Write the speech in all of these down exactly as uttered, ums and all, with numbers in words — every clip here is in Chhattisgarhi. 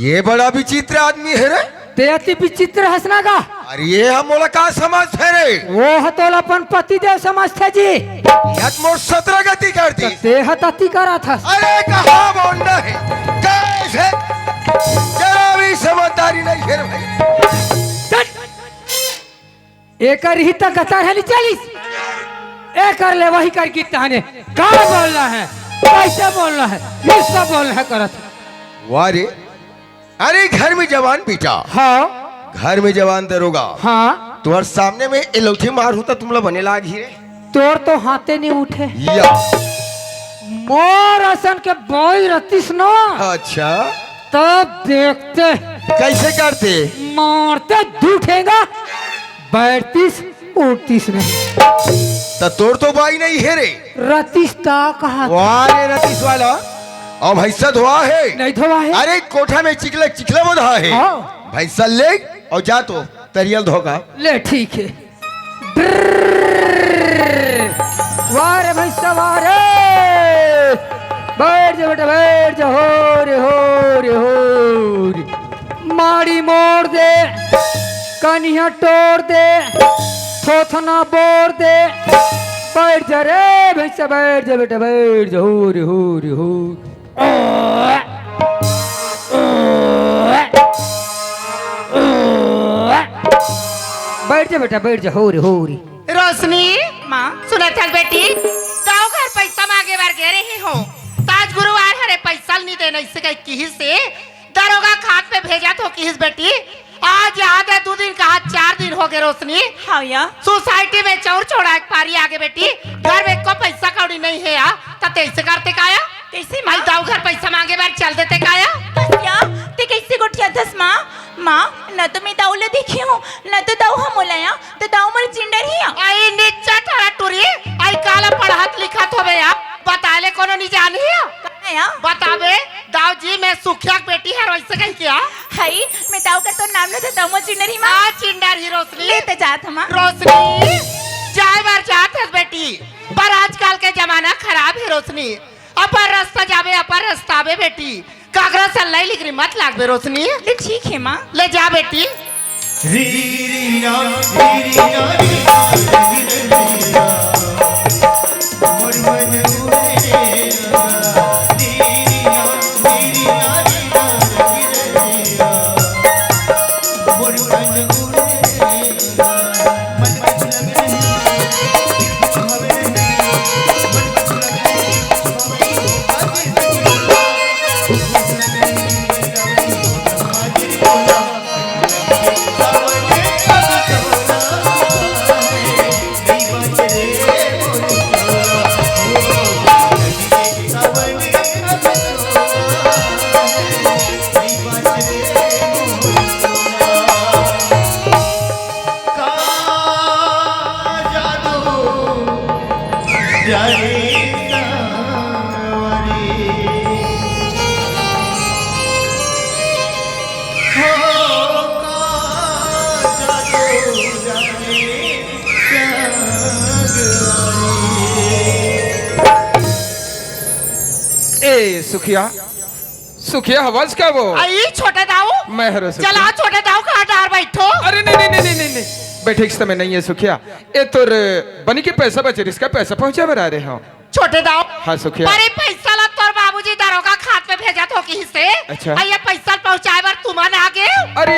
ये बड़ा विचित्र आदमी हे रे। ते अति विचित्र हस ना गा। अरे ये हम मोला का समझथे रे? वो ह तोला अपन पति देव समझथे जी। यत मोर सतरा गति कर दी। ते ह तति करत हस। अरे कहाँ बोलना है? कैसे? जरा भी समझदारी नहीं है रे भाई। एकर ही त कतर हली चलिस। एकर ले वही कर गीत तहने। का बोलना है? कैसे बोलना है? किसका बोलना है करत? वाह रे। अरे घर में जवान बेटा। हाँ। घर में जवान दरोगा। हाँ। तुम्हारे सामने में एलौठी मार होता तुमला बने लाग ही रे। तोर तो हाथे नहीं उठे। या। मोर असन के बोई रतिस ना। अच्छा। तब देखते। कैसे करते? मारते दू ठेंगा। बैठतीस, उठतीस नहीं। त तोर तो बाई नहीं हे रे। रतीश ता कहा था। वाह रे रतीश वाला, अब भैंसा धोआ है? नहीं धोआ है। अरे कोठा में चिखला चिखला बोधा है। हाँ। भैंसा ले और जा तो तरियल धोगा। ले ठीक है। वाह रे भैंसा वाह रे। बैठ जा बेटा बैठ जा, हो रे हो रे हो रे। माड़ी मोड़ दे, कनिहा टोर दे, थोथना बोर दे। बैठ जा रे भैंसा, बैठ जा बेटा, बैठ जा। हो रे, हो रे, हो। बैठ जा बेटा, बैठ जा। हो रे, हो रे। रोशनी, माँ। सुनत हस बेटी, दाऊ घर पैसा मांगे बर गे रहे हो, त आज गुरुवार हरे, पैसा नहीं देना, इससे कहीं किहिस से दरोगा खात पे भेजा तो किहिस बेटी। आज याद है, दो दिन कहा, चार दिन हो गए रोशनी। हाँ या। सोसाइटी में चौर चौड़ा एक पारी आगे बेटी, घर में को पैसा कौड़ी नहीं है या, त तैसे करते काया? कैसे माँ? दाऊ घर पैसा मांगे बर चल देते काया? बस या, ते कैसे गोठियाथस माँ? माँ, न तो मैं दाऊ ले देखी हूँ, न तो दाऊ हम बोलाया, तो दाऊ मोर चिंडर ही आ। आई नीचा थारा टुरी, आई काला पढ़त लिखत होबे आप, बताए ले कोनो नहीं जानी है। काया? बताबे, दाऊ जी, मैं सुखिया के बेटी है, रोइसे कहीं क्या? हई, मैं दाऊ का तो नाम लेते दाऊ मोर चिंडर ही माँ। आ चिंडर ही रोशनी। लेते जात हम। रोशनी, जाए बार जात है बेटी, पर आजकल के जमाना खराब है रोशनी। अपर रास्ता जाबे, अपर रास्ता आबे बेटी। काकरा से लई लिगरी मत लागबे रोशनी। ले ठीक है माँ। ले जा बेटी। ए सुखिया, सुखिया हवस का वो? आई छोटे दाऊ। मैं हरो सुखिया। चला छोटे दाऊ का डार बैठो। अरे नहीं, नहीं, नहीं, नहीं, नहीं, नहीं। बैठे के समय नहीं है सुखिया। ए तोर बनी के पैसा बचे, इसका पैसा पहुंचा बर आ रहे हो। छोटे दाऊ। हाँ सुखिया। पर ये पैसा ला तोर बाबूजी दरोगा खात में भेजा तो किहिस से। अच्छा। आ ये पैसा पहुंचाए बर तुमन आ गए। अरे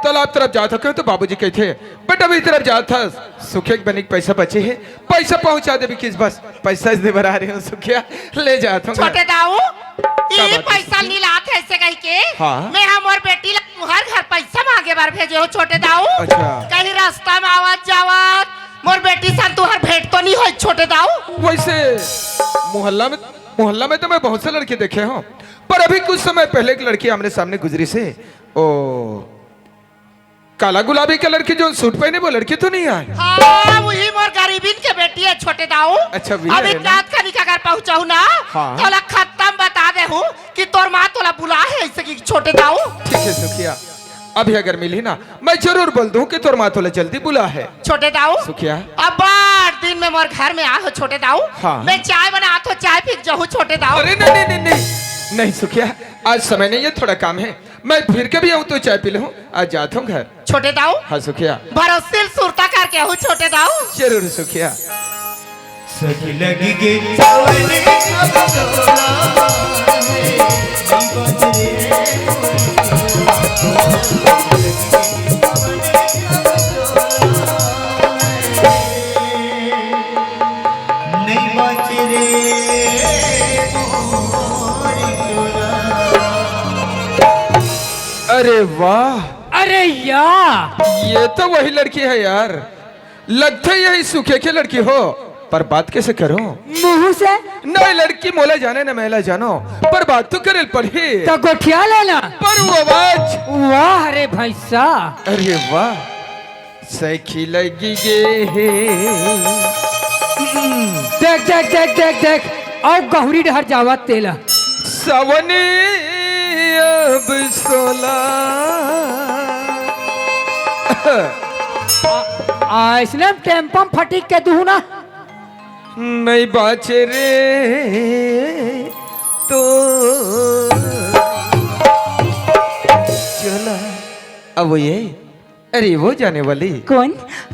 तालाब तरफ जात हो तो बाबूजी कहते, बेटा भी तरफ जात था, सुखिया के बनी के पैसा बचे है, पैसा पहुंचा देबे किस बस। पैसा दे बर आ रहे हो सुखिया, ले जात हूँ। छोटे दाऊ, का ई बात है पैसा सुखिया? नी लात है ऐसे कही के। हाँ। मैं हमर बेटी ला तुम्हर घर पैसा मांगे बर भेजे हो छोटे दाऊ। अच्छा। कहीं रास्ता में आवत जावत मोर बेटी सन तुहर भेंट तो नहीं होई छोटे दाऊ? वैसे मोहल्ला में, मोहल्ला में तो मैं बहुत से लड़के देखे हूँ, पर अभी कुछ समय पहले एक लड़की आमने सामने गुजरी से, ओ काला गुलाबी कलर के जो सूट पहने वो लड़की तो नहीं आए? हाँ, वही मोर गरीबिन के बेटी है छोटे दाऊ। अच्छा, वही अभी है ना? रात का निका घर पहुंचाऊ ना, हाँ। तोला खत्म बता दे हूँ कि तोर माँ तोला बुला है ऐसे कि छोटे दाऊ। ठीक है सुखिया, अभी अगर मिली ना, मैं जरूर बोल दूं कि तोर माँ तोला जल्दी बुला है। छोटे दाऊ। सुखिया। अब बार दिन में मोर घर में आ हो छोटे दाऊ। हाँ। मैं चाय बनात हो, चाय पी के जाहूँ छोटे दाऊ। अरे नहीं, नहीं, नहीं, नहीं, नहीं सुखिया, आज समय नहीं है, थोड़ा काम है। मैं फिर कभी आऊँ तो चाय पी लूँ, आज जात हूँ घर। छोटे दाऊ, हाँ सुखिया। भरोसिल सुरता करके हूँ छोटे दाऊ। जरूर सुखिया। सखी लगी गे सावन अब तोला है, जीवन रे। नहीं बाँचे रे मोर तोला। अरे वाह, अरे या, ये तो वही लड़की है यार, लगथे यही सुखे के लड़की हो, पर बात कैसे करो? मुंह से। नहीं लड़की मोला जाने न मेला जानो, पर बात तो करे पड़ही। तो गोठिया लेना। पर वो आवाज। वाह रे भैंसा। अरे वाह, सखी लगी गे हे। देख देख देख देख देख, अउ गहुरी डहर जावत तेला। सावनी अब सोला। आ, अइसने टेम्पम फटिक के दुहू ना। नहीं बाँचे रे तो चला। अब ये, अरे वो जाने वाली। कौन?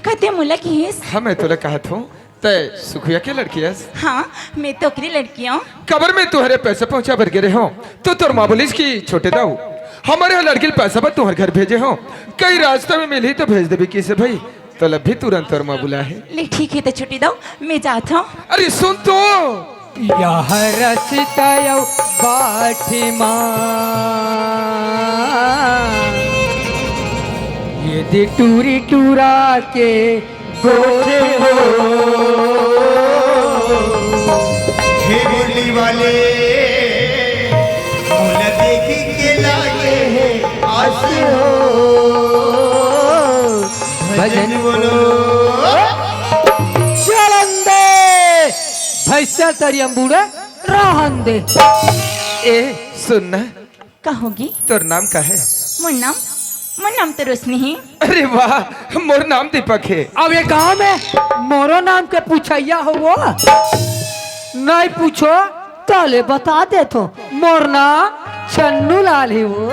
कते मोला किहिस? हाँ, मैं तोला कहत हूँ, तै सुखिया के लड़की हस। हाँ, मैं तो ओकरी लड़की हूँ। कबर में तुहरे पैसा पहुँचा बर गे रहे हो, तो तोर माँ बोलिस कि छोटे दाऊ, हमर लड़की ल पैसा बर तुहर घर भेजे हो, कहीं रास्ता में मिलही तो भेज देबे किसे भाई। तोला भी तुरंत तोर माँ बुला हे। ले ठीक हे, तो छोटे दाऊ, मैं जात हूँ। अरे सुन तो। यह रस्ता अउ बाटी मा, यदि टूरी टूरा के गोठे हो। हे मुरली वाले, मोला देखी के लागे हे आस हो। भजन बोलो। चलन दे, भैंसा तरियम बूढ़ा रहन दे। ए, सुन ना। कहोगी? तोर नाम का हे? मोर नाम, मोर नाम तो रोशनी हे। अरे वाह, मोर नाम दीपक हे। अब ये गांव में मोरो नाम के पूछइया हो वो? नहीं पूछो, तले बता देथों, मोर नाम चन्नू लाल हे वो।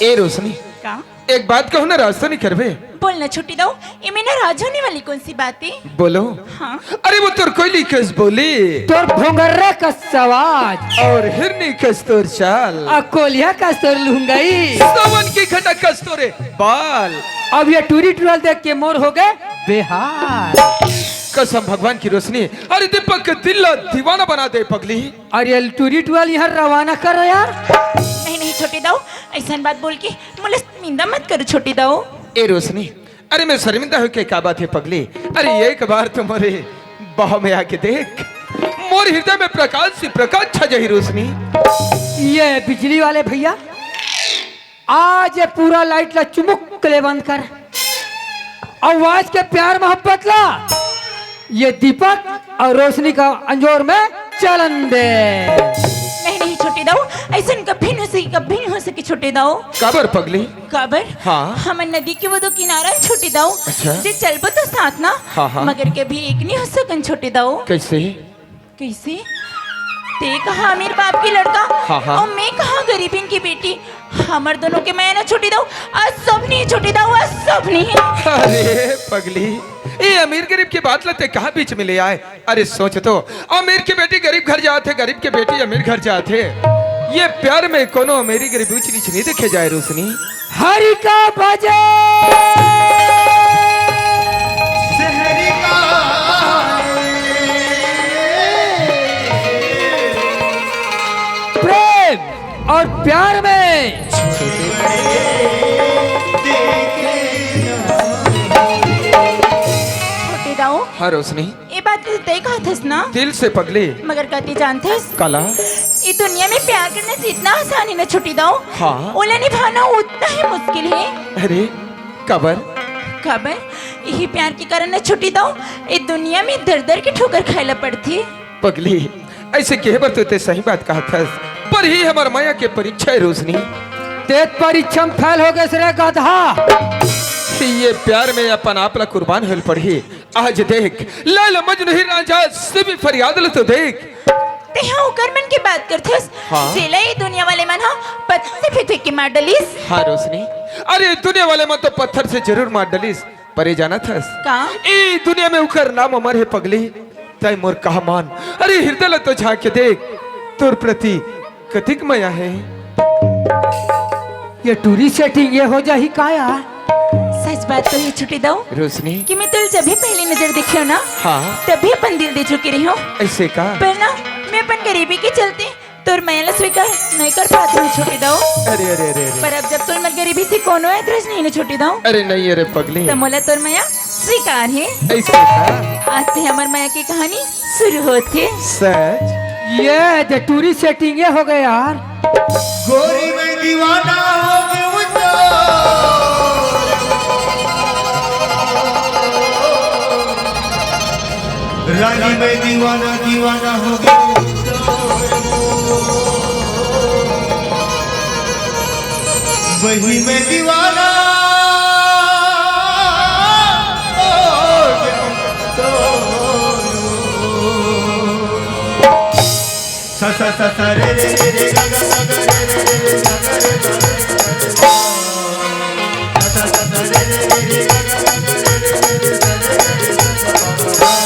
ए रोशनी, का? एक बात कहूँ ना, रास्ता नहीं करबे? बोल ना छोटे दाऊ, इमे नाराज होने वाली कौन सी बात हे? बोलो। हाँ। अरे वो तोर कोयली कस बोली, तोर भोंगर्रा कस आवाज, और हिरनी कस तोर चाल, आ कोलिया कस तोर लुंगई, सावन की घटा कस तोरे बाल। अब ये टूरी टूरा ल देख के मोर हो गे बेहाल। कसम भगवान की रोशनी, अरे दीपक के दिल ला दीवाना बना दे पगली। अरे ये टूरी टूरा ल इहाँ रवाना करो यार। नहीं नहीं छोटे दाऊ, अइसन बात बोल के मोला शर्मिंदा मत करो छोटे दाऊ। ए रोशनी, अरे मैं शर्मिंदा होके का बात हे पगली? अरे एक बार तो मोरे बाहों में आके देख, मोर हृदय में प्रकाश से प्रकाश छा जाही रोशनी। ये बिजली वाले भैया, आज ये पूरा लाइट ला चुमुक ले बंद कर। अउ आज के प्यार मोहब्बत ला ये दीपक अउ रोशनी का अंजोर में चलन दे। नहीं नहीं छोटे दाऊ, अइसन कभी नहीं हो सके, कभी नहीं हो सके छोटे दाऊ। काबर पगली? काबर? हाँ। हमन नदी के वो दो किनारा न छोटे दाऊ, अच्छा। जे चलबो तो साथ ना, हाँ, हाँ। मगर कभी एक नहीं हो सकन छोटे दाऊ। कैसे? कैसे? ते कहाँ अमीर बाप के लड़का, हाँ, हाँ। अउ मैं कहाँ गरीबिन की बेटी। हमर दोनों के मया ना छोटे दाऊ, अउ सब नहीं छोटे दाऊ, अउ सब नहीं। अरे पगली, ये अमीर गरीब की बात ला ते कहाँ बीच में ले आए? अरे सोच तो, अमीर की बेटी गरीब घर जात हे, गरीब की बेटी अमीर घर जात हे। ये प्यार में कोनो अमीरी गरीब ऊंच नीच नहीं देखे जाए रोशनी। हरि का भजन। शहरी का। प्रेम और प्यार में। छोटे दाऊ। हाँ रोशनी। ये बात तो तय कहत हस ना? दिल से पगली। मगर का ते जानत हस? काला? ये दुनिया में प्यार करना से इतना आसान हे ना छोटे दाऊ। हाँ। ओला निभाना उतना ही मुश्किल हे। अरे, काबर? काबर? यही प्यार के कारण ना छोटे दाऊ, ये दुनिया में दर दर के ठोकर खाए ला पड़थे। पगली, अइसे कहे बर तो ते सही बात कहत हस, पर ही हमर मया के परीक्षा हे रोशनी। ते परीक्षा में फेल हो गेस रे गधा। ये प्यार में अपन आप ला कुर्बान होल पड़ही। आज देख, लैला मजनू हीर रांझा से भी फरियाद ल तो देख। तेहा ओकर मन के बात करथस, हाँ। जेला ये दुनिया वाले मन ह पत्थर से फेंक के मार डलिस। हाँ रोशनी, अरे दुनिया वाले मन तो पत्थर से जरूर मार डलिस, पर ये जानत हस? का? ए दुनिया में उकर नाम अमर हे पगली, तै मोर कहा मान। अरे हृदय ल तो झांक के देख, तोर प्रति कतिक मया हे। ये टूरी सेटिंग ये हो जाही का यार? सच बात तो ये छुट्टी दो रोशनी। कि मैं तुल जब भी पहली नजर देखियो ना, हाँ। तभी अपन दिल दे चुकी रही हूँ। ऐसे का? पर ना, मैं अपन गरीबी के चलते तोर मया ला स्वीकार नहीं कर पात हूँ छुट्टी दो। अरे, अरे, अरे, अरे। पर अब जब तोर मर गरीबी से कोनो ऐतराज नहीं न छुट्टी दो। अरे नहीं, अरे पगली। तो मोला तोर मया स्वीकार है। ऐसे का? आज से हमर मया की कहानी शुरू होथे। सच? ये दे टूरी सेटिंग ये हो गए यार। गोरी मैं दीवाना हो गया हूँ तो। रानी मैं दीवाना, दीवाना हो गया हूँ तो। वही मैं दीवाना हो गया हूँ तो। सा सा सा सा रे रे रे रे गा गा गा गा रे रे रे रे गा गा रे गा रे गा रे सा सा सा सा रे रे रे रे गा गा गा गा रे रे रे रे गा गा गा रे गा गा गा।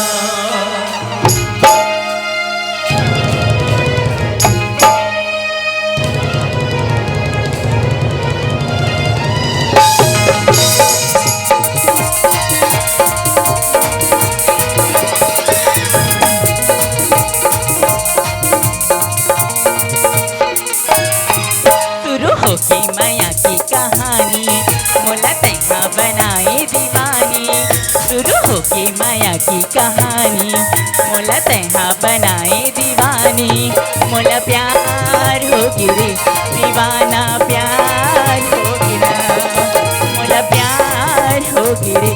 शुरू होके मया की कहानी, मोला तैहा बनाए दीवानी। शुरू होके मया की कहानी, मोला तैहा बनाए दीवानी। मोला प्यार हो गिरे दीवाना, प्यार हो गिरा। मोला प्यार हो गिरे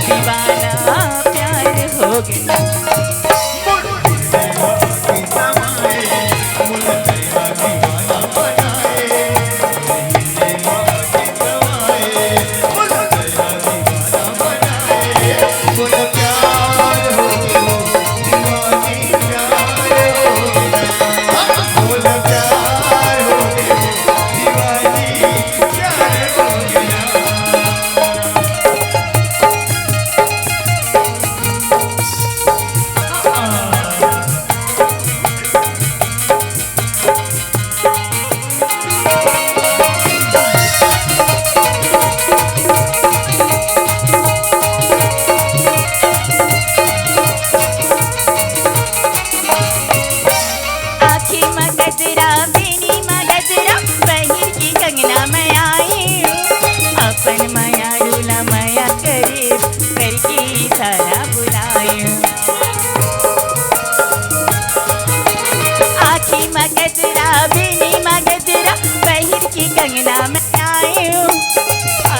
दीवाना, प्यार हो गिरा। आँखी म गजरा, बेनी म गजरा, पहिर के कंगना म आए। अपन मयारू ला मया करे, करके इशारा बुलाए। आँखी म गजरा, बेनी म गजरा, पहिर के कंगना म आए।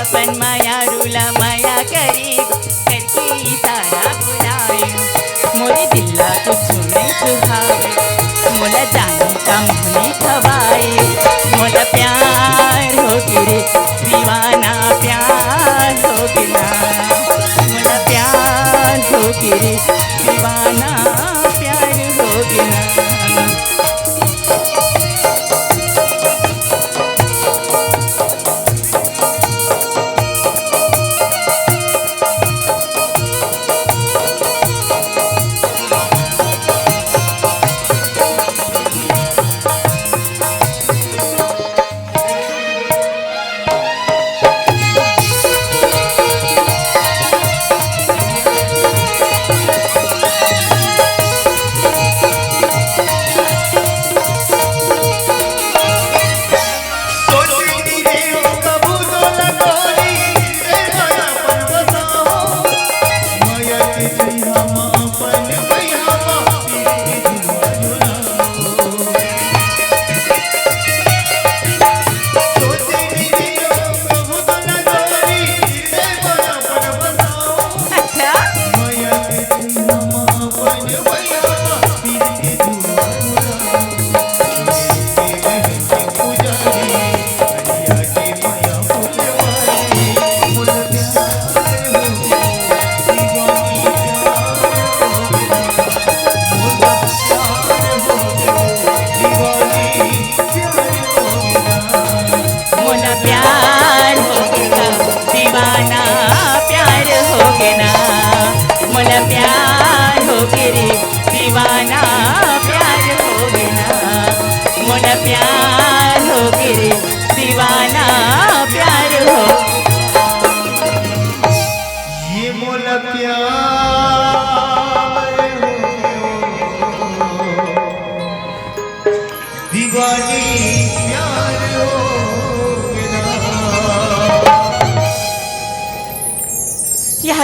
अपन मयारू ला मया करे, करके इशारा बुलाए। मोरे दिल ला कुछु नहीं सुहावे, मोला जाने का मोह नहीं खवाए। मोला प्यार हो गिरे दीवाना, प्यार हो गिरा। मोला प्यार हो गिरे दीवाना, प्यार हो गिरा।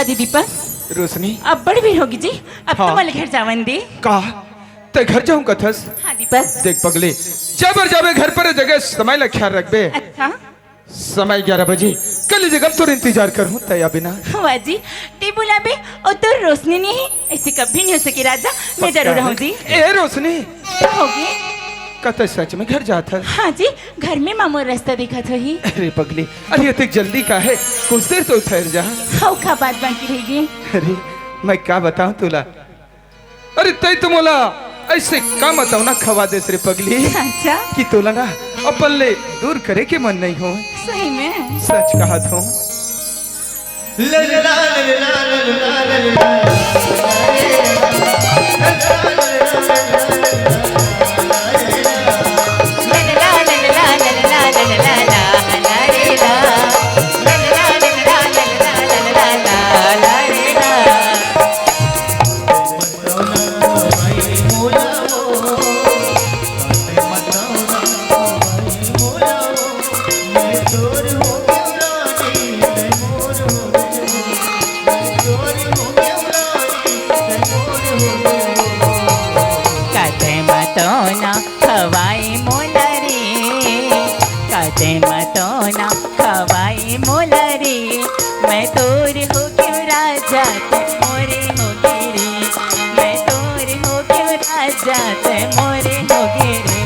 जी दीपक। रोशनी। अब बड़ बेर होगे जी, अब हाँ। तो मोला घर जावन दे। का? तैं घर जाहूं कथस? हाँ दीपक। देख पगली, जब बर जाबे घर पर जगह समय ला ख्याल रखबे। अच्छा। समय ग्यारह बजे, काली जगह तोर इंतजार करहूं, तैं आबे ना। वाह जी, तैं बुलाबे अउ तोर रोशनी नइ हे, अइसे कभी नइ हो सके राजा, मैं पक्का जरूर आहूं हे। जी। ए रोशनी। का होगे? का तैं सच में घर जात हस? हाँ जी, घर में माँ मोर रस्ता दिखात होही। अरे पगली, अरे अतेक जल्दी का हे, कुछ देर तो ठहर जा। हव का बात बाकी रहिगे। अरे मैं का बतावं तोला, अरे तैं तो मोला अइसे का मतौना खवा देस रे पगली, अच्छा। कि तोला ना अपन ले दूर करे के मन नइ होय। सही में? सच कहत हंव। कदे मतौना खवाई मोला रे, कदे मतौना खवाई मोला रे, मैं तोर हो गेंव राजा तैं मोरे होगे रे, मैं तोर हो गेंव राजा तैं मोरे होगे रे।